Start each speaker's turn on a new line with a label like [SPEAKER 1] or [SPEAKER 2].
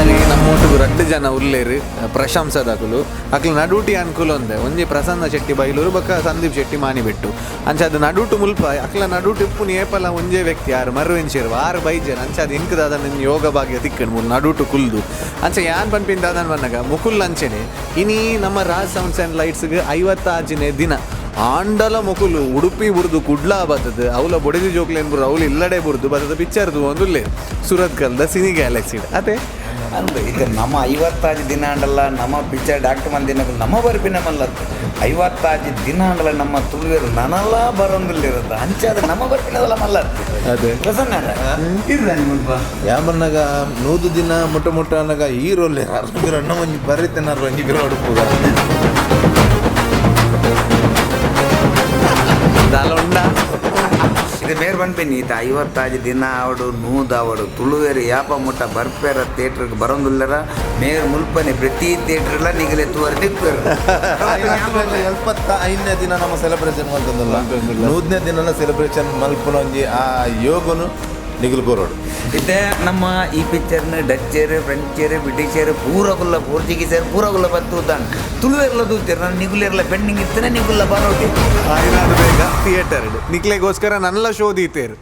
[SPEAKER 1] ಬಾರಿ ನಮ್ಮೊಟ್ಟುಗು ರಡ್ಡ್ ಜನ ಉಲ್ಲೇರು ಪ್ರಶಂಸದಕುಲು. ಅಕ್ಲು ನಡುಟಿ ಅನುಕೂಲ ಒಂದೆ ಒಂಜಿ ಪ್ರಸನ್ನ ಶೆಟ್ಟಿ ಬೈಲೂರು ಬೊಕ್ಕ ಸಂದೀಪ್ ಶೆಟ್ಟಿ ಮಾನಿಬೆಟ್ಟು. ಅಂಚಾದ ನಡುಟು ಮುಲ್ಪ ಅಕ್ಲ ನಡುಟು ಇಪ್ಪುನ ಏಪಲ ಒಂಜೇ ವ್ಯಕ್ತಿ ಆರು ಮರುವೆಂಚೇರು ಆರು ಬೈಜರ್. ಅಂಚಾದ ಇಂಕ್ ದಾದ ಯೋಗ ಭಾಗ್ಯ ತಿಕ್ಕಣ್ ಮೂಲು ನಡುಟು ಕುಲ್ದು. ಅಂಚ ಯಾನ್ ಪನ್ಪಿನ ದಾದನ್ ಬನ್ನಗ ಮುಕುಲ್ ಅಂಚೆನೆ ಇನಿ ನಮ್ಮ ರಾಜ್ ಸೌಂಡ್ಸ್ ಆ್ಯಂಡ್ ಲೈಟ್ಸ್ಗೆ 56ನೇ ದಿನ ಆಂಡಲ ಮುಕುಲು ಉಡುಪಿ ಬುರ್ದು ಕುಡ್ಲ ಬತ್ತದು ಅವಲ ಬೊಡೆದಿ ಜೋಕ್ಲೇನ್ ಬುರು ಅವಳು ಇಲ್ಲಡೆ ಬುರ್ದು ಬತ್ತದ ಪಿಕ್ಚರ್ ಒಂದುಲ್ಲೆ ಸುರತ್ಕಲ್ದ ಸಿನಿ ಗ್ಯಾಲಕ್ಸಿ ಅದೇ.
[SPEAKER 2] ಅಂದು ಇದು ನಮ್ಮ 56 ದಿನ ಅಂಡಲ್ಲ ನಮ್ಮ ಪಿಕ್ಚರ್ ಡಾಕ್ಟರ್ ಮಂದಿನ ನಮ್ಮ ಬರ್ಪಿನ ಮಲ್ಲತ್ತು 56 ದಿನ ಅಂಡಲ್ಲ ನಮ್ಮ ತುಳುವೆರು ನನಲ ಬರೋಂದಿಲ್ಲಿರುತ್ತೆ ಅಂಚಾದ ನಮ್ಮ ಬರ್ಪಿನದಲ್ಲ ಮಲ್ಲತ್ತು.
[SPEAKER 1] ಅದೇ.
[SPEAKER 2] ಪ್ರಸನ್ನ ಇರ್ದಾನೆ ಮುಲ್ಪ.
[SPEAKER 3] ಯಾಮನ್ನಾಗ 100 ದಿನ ಮುಟ್ಟ ಮುಟ್ಟ ಅನ್ನಗ ಹೀರೋಲೆ ಅರ್ಧ ಒಂಜಿ ಬರೀತೇನಾರು ಒಂಜಿ ಬಿರೋ ಉಡುಪುಗ.
[SPEAKER 1] ದಾಲ ಉಂಡ.
[SPEAKER 2] ಇದು ಬೇರೆ ಬಂದ್ಪಿನಿ ಈತ 56 ದಿನ ಆವಡು 100 ಆವಡು ತುಳುವೇರು ಯಾಪ ಮುಟ್ಟ ಬರ್ಪೇರ ಥಿಯೇಟ್ರಿಗೆ ಬರೋಂದಿಲ್ಲರ ಮೇರ್ ಮುಲ್ಪನೆ ಪ್ರತಿ ಥಿಯೇಟ್ರ್ಲ ನಿಗಲೆ ತೂವರೆ ತಿಕ್ಪೇರು.
[SPEAKER 3] 75ನೇ ದಿನ ನಮ್ಮ ಸೆಲೆಬ್ರೇಷನ್ ಮಲ್ತಂದಲ್ಲ, 100ನೇ ದಿನ ಸೆಲೆಬ್ರೇಷನ್ ಮಲ್ಪುನ ಒಂಜಿ ಆ ಯೋಗನು ನಿಗುಲು ಕೋರೋಡು.
[SPEAKER 2] ಇತ್ತೆ ನಮ್ಮ ಈ ಪಿಕ್ಚರ್ನ ಡಚ್ಚರು ಫ್ರೆಂಚರು ಬ್ರಿಟಿಷರು ಪೂರಗುಲ್ಲ ಪೋರ್ಚುಗೀಸರು ಪೂರಗುಲ್ಲ ಬತ್ತೂತಾನ್ ತುಳುವೆರ್ಲ ತೂತೇರು ನಾನು ನಿಗುಲೆರ್ಲ ಪೆಂಡಿಂಗ್ ಇತ್ತನೆ ನಿಗುಲ್ಲ ಬರೋಟಿ.
[SPEAKER 1] ಆಯ್ನಾದ ಬೇಗ ಥಿಯೇಟರ್ ನಿಕ್ಲೆಗೋಸ್ಕರ ನನ್ನ ಶೋ ದೀತೇರು.